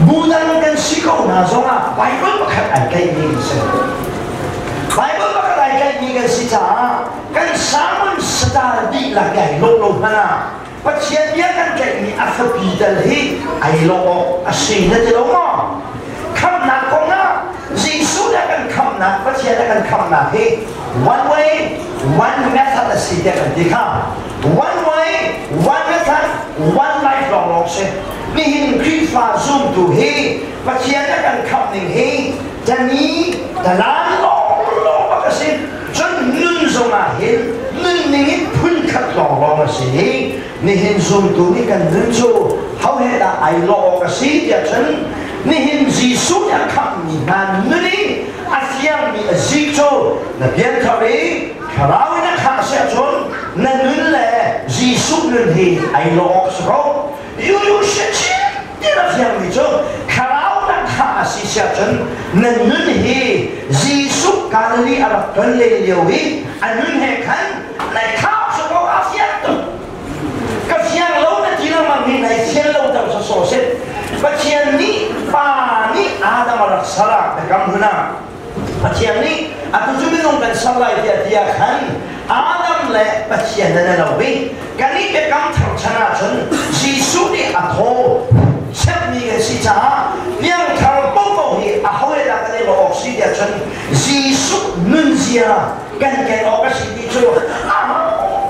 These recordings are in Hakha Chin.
Bu dang kan si ko hna zongah Bible pakhat ai tlaihmi kan si. Bible pakhat ai tlaihmi kan si caah kan sermon style dihlak ai lawh lo hmanh ah Pathian bia kan tlaihmi a fapi tal hi ai lawh awk a si na ti lo maw? Khamhnak kong ah Jesuh nih a kan khamhnak, Pathian a kan khamhnak hi one way, one method a si tiah kan ti kha. One way, one method, one life lawnglawng si. Nihin Khrihfa zumtu hi Pathian a kan khamh ning hi tani dalan lawnglawng bak a si. Cun nun zong ah hin nunning in phunkhat lawnglawng a si i nihin zumtu nih kan nun cu ho he dah ai lawh awk a si tiah cun nihin Jesuh nih a khamhmi hna nun i a fiangmi a zik cu na pianthar i thlarau in a khah si ahcun na nun le Jesuh nun hi ai lawh awk si ko. You should ti na fiangmi cu thlarau na khah a si si ahcun na nun hi Jesuh Galilee a rak ton len lio i a nun he khan nai khah su ko a fiang tuk. Ka fiang lo na ti lengmang hi nai fian lo ter sawsawh si. Pathian nih Pa nih Adam a rak ser ah biakam hun ah Pathian nih atu cu minung kan ser lai tiah ti ah khan Adam le Pathian nan lo i kan i biakam thar chan ahcun Jesuh nih a thaw chepmi kan si caah piangthar paohpaoh hi a ho he dah kan i lawh awk si tiah cun Jesuh nunzia kan ken awk a si ti cu a ho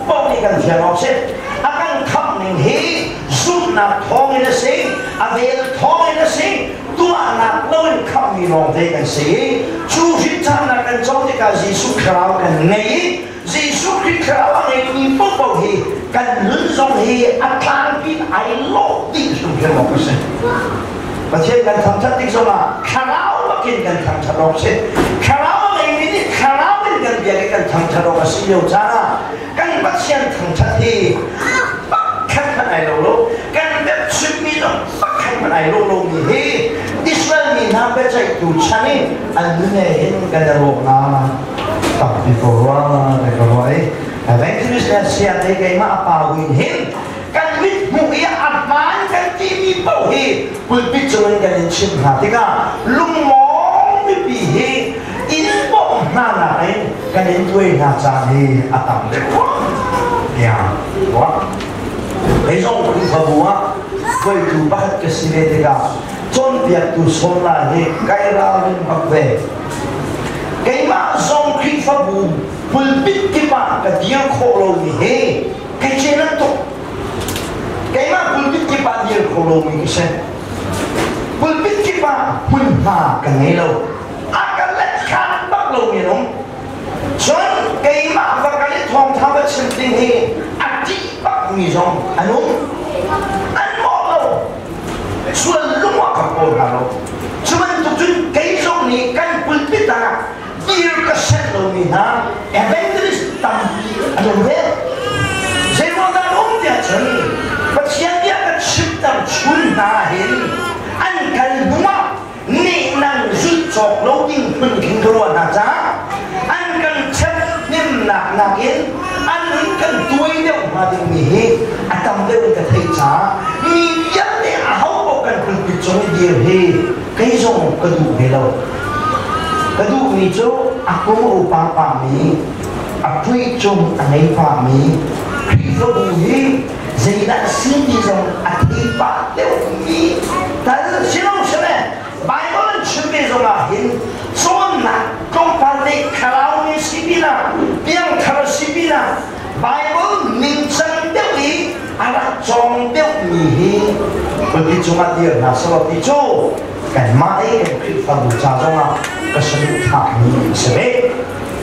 paoh nih kan fiang awk si. A kan khamh ning hi zumhnak thawngin a si, a vel thawngin a si, tuahnak loin khamhmi lawngte kan si i cu hrinṭhannak kan co tikah Jesuh Thlarau kan ngei i Jesuh Khrih Thlarau a ngeimi paohpaoh hi kan nun zong hi a tlangpi in ai lawh dih hrimhrim awk a si. Pathian kan thangṭhat tik zongah Thlarau bakin kan thangṭhat awk a si. Thlarau a ngeimi nih Thlarau in kan biak i kan thangṭhat awk a si lio caan ah kan Pathian thangṭhat hi pakhat hmanh ai lo lo kan biachimmi zong pakhat hmanh ai lo lomi hi Israel mi hna biaceihtu chan i an nun he hin kan i rawknak tampi ko rua te ka ruah i evangelist le sia te keimah a pa win hin kan mit hmuh i a hmaan kan timi paoh hi pulpit cungin kan in chimh hna tikah lungmawng mipi hi in bawmh hna nakin kan in tuai hna caan hi a tam deuh tiah ruah. Kei zong Khrihfabu ah hruaitu pakhat ka si ve tikah cawnpiaktu sawm lai hi kai ralrin bak ve. Keimah zong Khrihfabu pulpit kip ah ka dir khawh lomi hi kai cenak tuk. Keimah pulpit kip ah dir kho lomi ka si. Pulpit kip ah hmunhma ka ngei lo. A ka let khan bak lomi an um. Cun keimah va kal i thawngṭha va chim ding hi a ṭih bakmi zong an um. An mawh lo. Sual lung ah ka kawl hna lo. Cu bantuk cun kei zong nih kan pulpit ah dir ka senh lomi hna evangelist tampi an um ve. Zeiruang dah an um tiah cun Pathian bia ka chimter chun hna hin an kal hnu ah nehnang zulh cawk lo ding phun khin ka ruah hna caah an kan ṭhathnemnak nakin an hun kan tuai deuh hnga dingmi hi a tam deuh in ka theih caah mi vialte aho paoh kan pulpit cung i dir hi kei zong ka duh ve lo. Ka duhmi cu a kum a upa pahmi, a puicung a ngei pahmi Khrihfabu hi zeidah a si ti zong a thei pah deuhmi tal si lo sile Bible an chim ve zong ah hin cawnnak tlawmpal nih thlarau mi si pinah piangthar si pinah Bible ningcang deuh i a rak cawng deuhmi hi pulpit cungah dir hna selaw ti cu kanmah i kan Khrihfabu ca zongah ka saduhthahmi a si ve.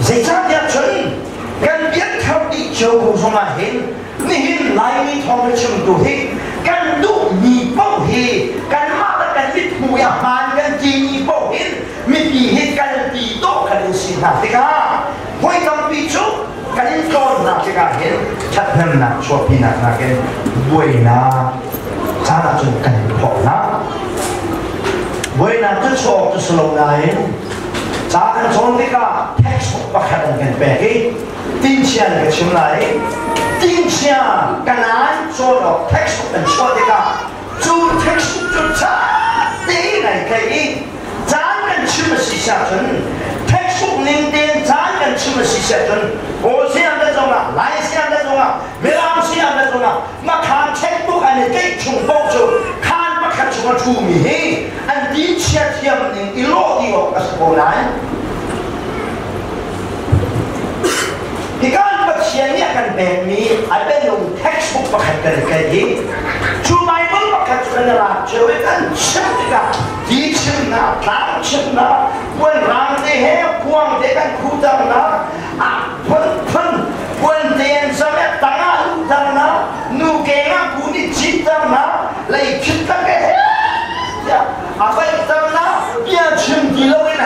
Zeicahtiah cun kan pianthar dih cio ko zongah hin nihin Laimi thawng chimtu hi kan duhmi paoh hi kanmah le kan mithmuh i a hmaan kan timi paoh hin mipi hi kalpi dawh kan in si hna tikah voi tampi cu kan in tlawn hna tikah hin ṭhathnemnak chuahpinak nakin buainak caan ahcun kan in phawk hna. Buainak cu chuak cu si lo nain ca kan cawn tikah textbook pakhat an kan pek i Tinchia ka chim lai. Tinchia kanaan cawn awk textbook an chuah tikah cu textbook cu ṭha tein si ahcun, textbook ning tein caan kan chim a si si ahcun, Kawl sianginn zongah, Lai sianginn zongah, Mirang sianginn zongah makhan checkbook an i tlaih chung paoh cu khaan pakhat chung a ṭhumi hi an ti chia thiam ning i lawh dih awk a si ko nain Hika Pathian nih a kan pekmi a bianung textbook pakhat kan i tlaih i cu Bible pakhat cu kan i lak cio i kan chim tikah ti chimnak, tlang chimnak, puan rang te he kuang te kan khuhternak, a phunphun puan te an zam i tang ah luhternak, nu keng ah bu nih citternak, lei phit tak he tiah a vaihternak, bia chim ti loin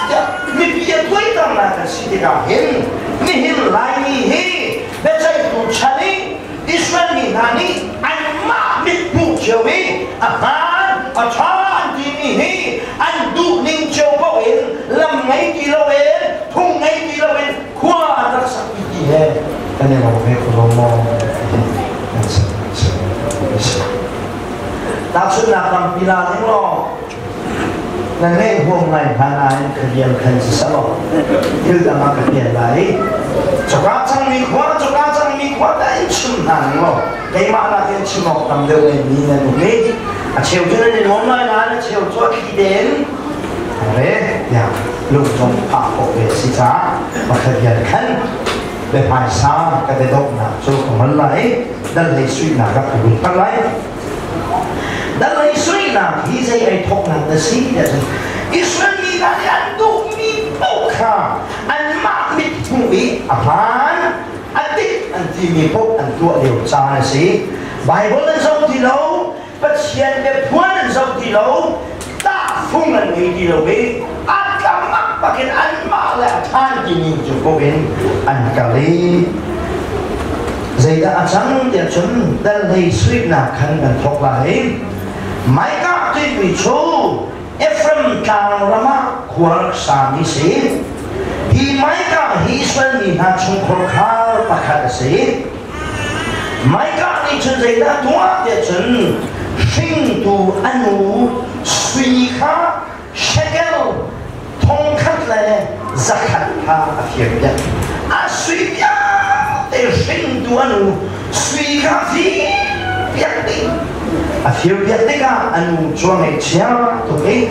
tiah mipi a tuaiternak kan si tikah hin nihin Laimi hi biaceihtu chan i Israel mi hna nih anmah mithmuh cio i a hmaan a ṭha an timi hi an duh ning cio paoh in lam ngei ti loin phung ngei ti loin khua an rak sak ti he kan i lo ve ko lo maw kan si. Tahchunhnak tampi la ding law na ngeih huam ngai hna nain ka rian khan si selaw thil dang ah ka pian lai. Coka cangmi khua, coka cangmi khua ta in chim hna ning law keimah nakin chim awk tam deuh ngeimi nan um i a cheu cu nan i nuam lai nain a cheu cu a thli tein re tiah lungtong phah khawh ve si caah pakhat rian khan biahmaisa ka biadonghnak cu ka hman lai dal lei suihnak ah ka vun hman lai. Dal lei suihnak hi zei ai thawknak na si tiah cun Israel mi hna nih an duhmi paoh kha anmah mithmuh i a hmaan a dik an timi paoh an tuah lio caan a si. Bible an zoh ti lo, Pathian biaphuan an zoh ti lo, tahfung an ngei ti lo i a tlamak bakin anmah le a ṭhan timi cu paoh in an kal i zeidah a cang tiah cun dal hlei suihnak khan kan thawk lai. Micah timi cu Ephraim tlang ram ah khua rak sami si. Hi Micah hi Israel mi hna chungkhur khar pakhat a si. Micah nih cun zeidah tuah tiah cun hringtu a nu sui kha shekel 1100 kha a firpiak. A sui vialte hringtu a nu sui kha firpiak dih. A firpiak tikah a nu cu a ngaihchia tuk i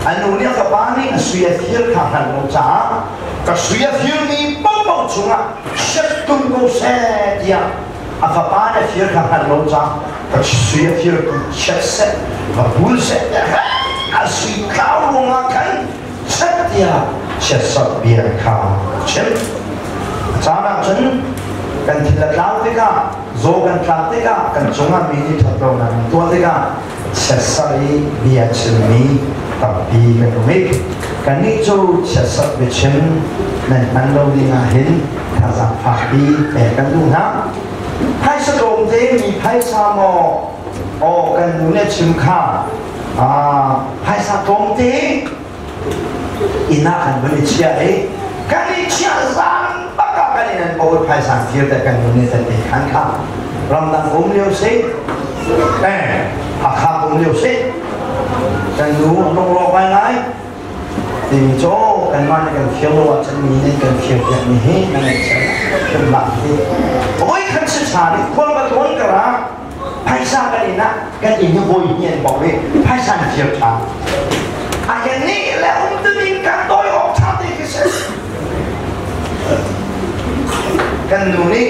a nu nih a fapa nih a sui a fir kha hngalh lo caah ka sui a firmi paohpaoh chungah chiat tum ko seh tiah a fapa nih a fir kha hngalh lo caah ka sui a fir tu chiat seh ka bul seh tiah a sui tlau ruangah khan chat tiah chiatserh bia kha a chim. A caan ah cun kan thil a tlau tikah zaw kan tlak tikah kan cungah mi nih ṭhat lonak an tuah tikah chiatserh i bia chimmi tampi kan um i kannih cu chiatserh biachim nan hman lo ding ah hin thazaang fakpi pek kan duh hna. Phaisa tlawmte mi phaisa maw aw kan nu nih chim kha phaisa tlawmte inn ah kan vun i chiah i kan i chiah zan bak ah kan in an pawl phaisa fir te kan nu nih kan te khan kha ramdang um lio si eh Hakha um lio si kan nu lungrawk ngai ngai timi cu kanmah nih kan fir lo ahcun mi nih kan fir piak mi hi nan ngaihchiat hrimhnak hi oi khan si cha nih khual va tlawn ka ra phaisa kan inn ah kan inn hi hawi hi an bawk i phaisa an fir ṭha a kan nih le um tuning kan tawi awk ṭha te khi si kan nu nih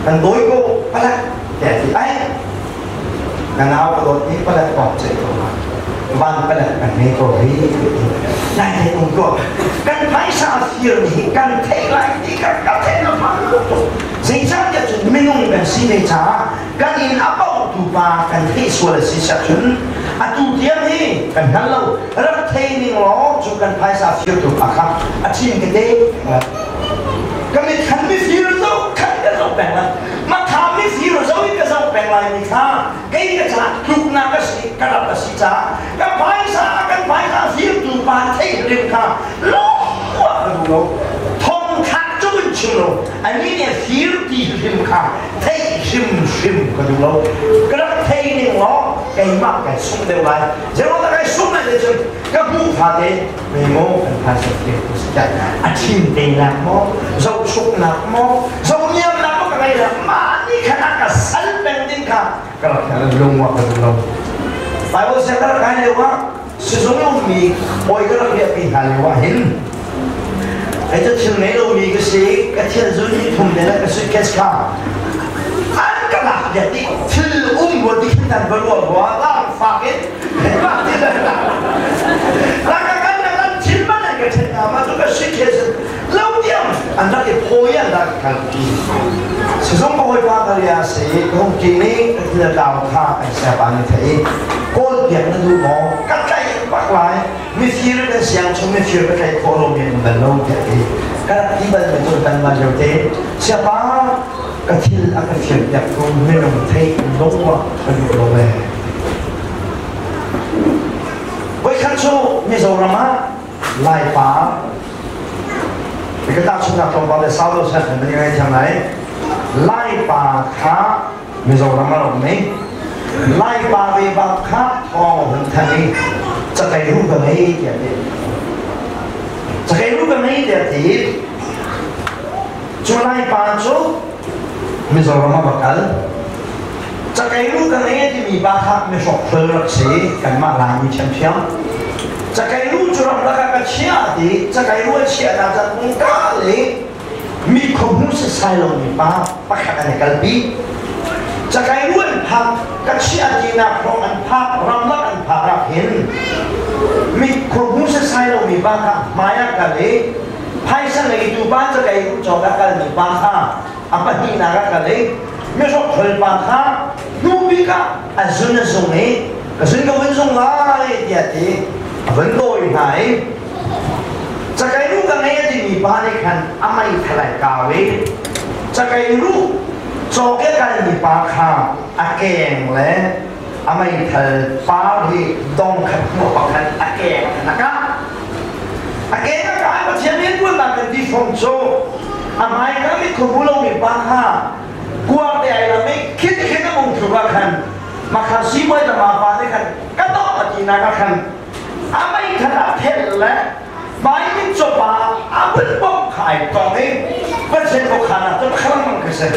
kan dawi ko palak tiah ti ai na nau ka dawt ni palak kong ceih ko van palak kan ngei ko hi nai thei um ko kan phaisa fir ni kan theih lai ti kan ka theih na phan ko Zeicahtiah cun minung kan si ve caah kan inn a bauhtu pa kan theih sual a si cun atu tiang hi kan hngal lo. Rak thei ning law cu kan phaisa firtu pa kha a thin tete ka mit khan mifir zo khan ka zoh peng lai. Makha mifir zo in ka zoh peng lai mi kha kei ka caah tluknak a si ka rak a si caah ka phaisa kan phaisa firtu pa theih rim kha lawh ka duh lo. Thong thlak cu kan chim lo. Anih nih fir ti hrim kha theih hrimhrim ka duh lo. Ka rak thei ning law. Keimah kai sung deuh lai. Zeiruang dah kai sung lai ti cun ka hmuh fate mi maw kan phaisa te a thin te nak maw, zohchuknak maw, zohniamnak maw ka ngei la. Mah nih khan a ka sal peng ding kha ka rak lung ah ka duh lo. Bible siang ka rak kai lio ah, sizung ummi hawi ka rak riahpi hna lio ah hin, kei cu thil ngei lomi ka si. Ka thil zun ni thum te le ka suitcase kha an ka lak piak dih. Thil um rua ti khin tan va ruah rua lang fak in rak ka kan kan thil man an ka then hna. Ma cu ka suitcase lo tiang an rak i phawi, an rak kal pi. Sizung ka hawipa ka ria si ka hung king nih ka thil a tlau kha kan siapa nih thei kawl piak na duh maw, ka tlaih bak lai, mifir kan siang chung mifir ka tlaih khawh lomi an bal lo tiah ti ka rak ti bal mi cu. Kan mah lio te siapa ka thil a ka fir piak tu minung theih lung ah ka duh lo ee. Voikhat cu Mizoram ah Laipa ka tahchunhnak tlawmpal le sau lo seh, nan ngai thiam lai. Laipa kha Mizoram ah um i Laipa ve bak kha thawng a hun thanh i cakei ru ka ngei tiah ti, cakei ru ka ngei tiah ti. Cu Laipa cu Mizoram ah va kal, cakei ru ka ngei timi pa kha mihrokhrol rak si, kanmah Laimi ṭhiamṭhiam. Cakei ru cu ramlak ah ka chiah ti. Cakei ru a chiahnak caan pungka le mi khuahmu setsai lomi pa pakhat an i kalpi. Cakei ru an phak, ka chiah tinak hrawng an phak, ramlak an phak ah hin mi khuahmu setsai lomi pa kha hmai ah kal i phaisa ngeitu pa, cakei ru cawk a kalmi pa kha a pahnihnak ah kal i mihrokhrol pa kha hnu bik ah a zun a zung i ka zun ka vun zung lai tiah ti a vun dawi hna i cakei ruh ka ngei a timi pa nih khan a meithal ai kau i cakei ruh cawk i a kalmi pa kha a keng le a meithal par hi dong khat hmuh pakhat a keng a kah, a keng a kah. Pathian rianṭuannak kan ti fong cu a hmaika mit khuabu lomi pa kha kuar te ai lam i khin khin a mung thluk ah khan makha sibawi tama pa nih khan ka dawh a tinak ah khan a meithal a phelh le mai mit cawpa a vun bawmh kha ai tong i Pathian khuakhan ah cun khalang ka si.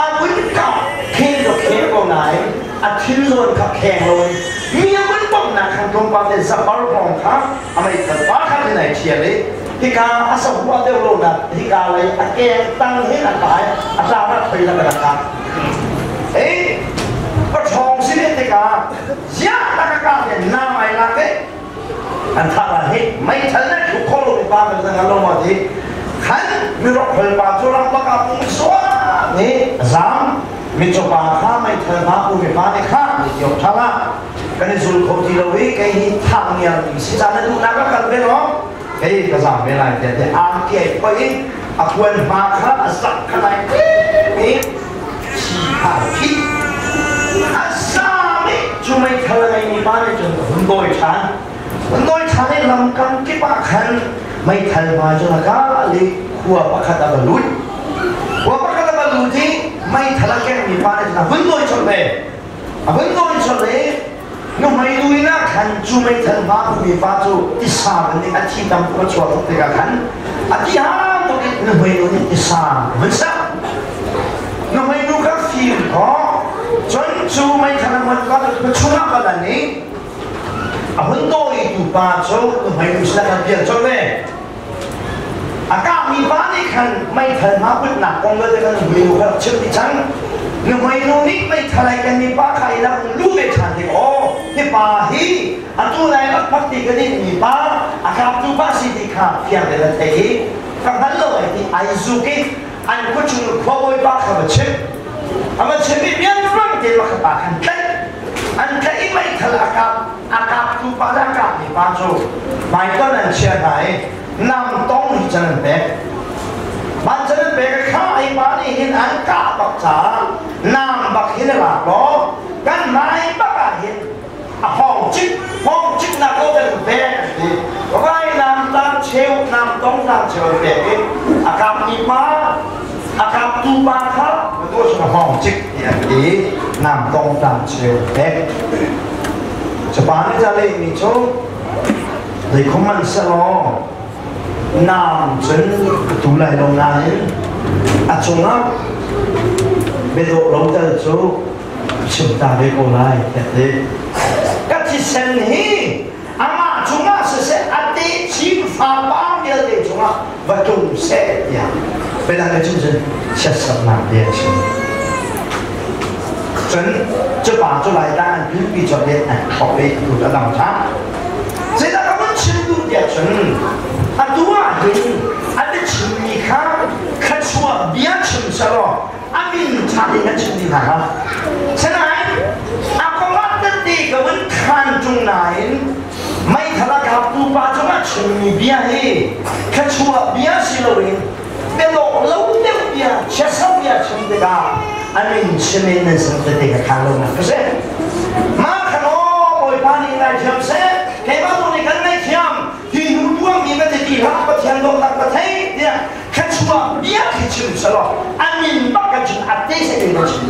A vun kah khel ko, khel ko nain a thil zawn kha kheng lo in mi a vun bawmhnak khan tlawmpal te zapar hrawng kha a meithal pa kha hin ai ṭhial i hika a sahua deuh lo nak hika lei a keng tang hin a kai a tlang ah thoi la ka kah ei paṭhawng si ne tikah ziah tak a kah le nam ai lak i an thah la hi meithal na thluk kho lo mi pa kan ngan lo ma ti khan mi rokhrol pa cu ram bak ah pung suah nih zam. Mitcaw pa kha meithal hma pu mi pa nih kha ni tiok ṭha la kan i zul kho ti lo i kei hi thah ngiar mi si ca na duhnak ka kal ve lo, kei ka zam ve lai tiah ti angki ai phoih i a puan hma kha a zak kha lai i thi kha a phih a zam i cu meithal a ngeimi pa nih cun a hun dawi ṭhan, hun dawi ṭhan i lamkam kip ah khan meithal hma cun a kah i khua pakhat a va lut. Khua pakhat a va lut i meithal a kengmi pa nih cun a hun dawi colh ve, a hun dawi colh i nuhmei nu inn ah khan cu meithal hma pumi pa cu tisa nih a thi tam tuk a chuah tuk tikah khan a ti hang tuk i nuhmei nu nih tisa a hun sak. Nuhmei nu kha fim kaw cun cu meithal a hman ka chungah kal an i a hun dawitu pa cu nuhmei nu sinah khan pial colh ve. A kahmi pa nih khan meithal hma putnak kong vialte khan nuhmei nu kha rak chimh dih cang. Nuhmei nu nih meithal ai kenmi pa kha i lak lu ve ṭhan tik, aw, hi pa hi atu nai lakphak ti ka dinhmi pa, a kaptu pa si ti kha fiang tein a theih i ka hngal lo ai ti. Ai zuk i an khua chung khuabawi pa kha va chimh, a va chimh i rianrang tein pakhat pa khan tlaih an tlaih i meithal a kap a kaptu pa le a kapmi pa cu hmaitonh an chia hna i nam tong hi can an pek man can an pek. Kha ai pa nih hin an kah bak caah nam bak hin a lak law kan hmai bak ah hin a hawng cik hawng cik nak ko kan pek an ti. Vai nam tlang cheu, nam tong tlang cheu an pek i a kapmi pa, a kaptu pa kha tu a hawng cik ti an ti. Nam tong tlang cheu pek. Cupa nih ca lehmi cu zeikhom man selaw nam cun tu lai lo nain a cungah biadawh lo tel cu chim ta ve ko lai tiah ti. Ka thisen hi amah cungah siseh a techin fapa vialte cungah va tlung seh tiah biadang in cun siasaknak bia a chim. Cun cupa cu Laitlang an tlunpi colh i an thlop i atu cu a dam ṭhan. Zeidah ka vun chim duh tiah cun atu ah hin a biachimmi kha thluachuah bia chim selaw a min ṭha in a chim dih hna hnga. Sinain a kongah tette ka vun khaan ṭung nain meithal a kaptu pa cungah chimmi bia hi thluachuah bia si loin biadawh lo deuh bia chiasau bia chim tikah a min chim in nan sin tete ka khaan lo nak ka si. Mah khan aw Bawipa nih ngaithiam seh, keimah zong nih kan ngaihthiam, hi hnu tuahmi va ti ti hlah, Pathian dawtnak va thei tiah thluachuah bia khi chim selaw a min bak kan chim a te se in kan chim.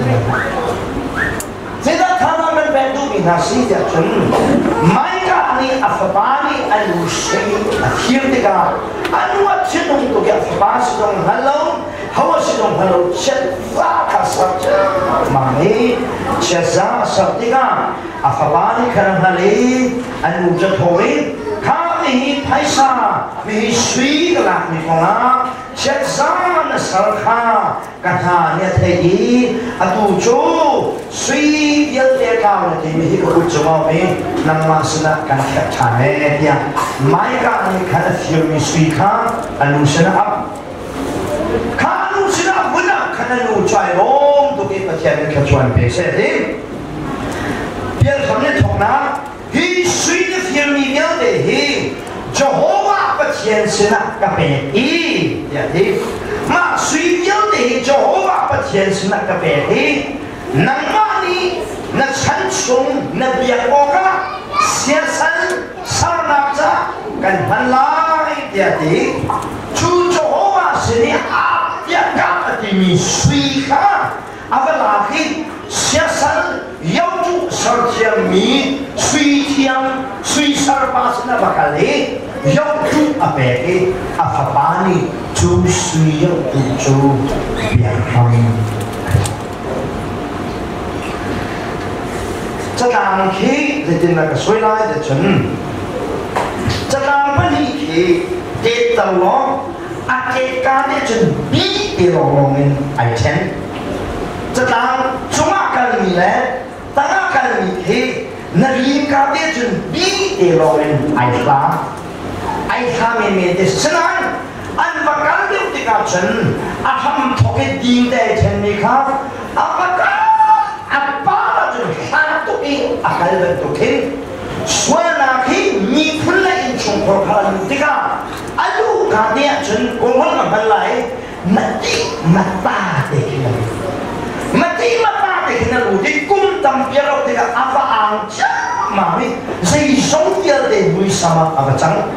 Zeidah thazaang kan pek duhmi hna si tiah cun Micah nih a fapa nih a nu sui a thir tikah a nu a thinung tuk i a fapa si zong hngal lo ho si zong hngal lo chiatza kha ser ciammam i chiatza a ser tikah a fapa nih khan a hngal i a nu cu tho i kha mihi phaisa mihi sui ka lakmi kongah chiatza na ser kha ka hna nih a theih i atu cu sui vialte tlau na timi hi ka kut cungah um i nangmah sinah kan ṭhek ṭhan ee tiah Micah nih khan a firmi sui kha a nu sinah ap kha a nu sinah vun ah khan a nu cu ai lawm tuk i Pathian nih thluachuah in pe seh ti pialtham nih thawknak hi sui na firmi vialte hi Jehovah Pathian sinah ka pek i tiah ti. Mah sui vialte hi Jehovah Pathian sinah ka pek i nangmah nih na chan chung na biak awkah siasal sernak ca kan hman lai tiah ti. Cu Jehovah sin i aa tiah ka a timi sui kha a va lak i siasal yotu serthiammi sui thiang sui sarpa sin a va kal i yotu a pek i a fapa nih cu sui yotu cu biakam catlang khi zeitin ka suai lai ti cun catlang pahnih khi tet law a ket-ka nih cun bi ti lawnglawng in ai ṭhen. Catlang cungah kalmi le tangah kalmi khi na rimka te cun bi te lawng in ai hla. Ai hla menmen te sinain an va kal deuh tikah cun a hram thawk i ding te ai ṭhenmi kha a va kal a pa cun hla tuk i a kal bantuk khin sualnak hi miphun le innchungkhar kha an luh tikah a luhka te ahcun kawlholh ka hman lai mati mata te khi na lut mati mata te khi na lut i kum tampi a rauh tikah a va ang ciammam i zeizong vialte muisam ah a va cang.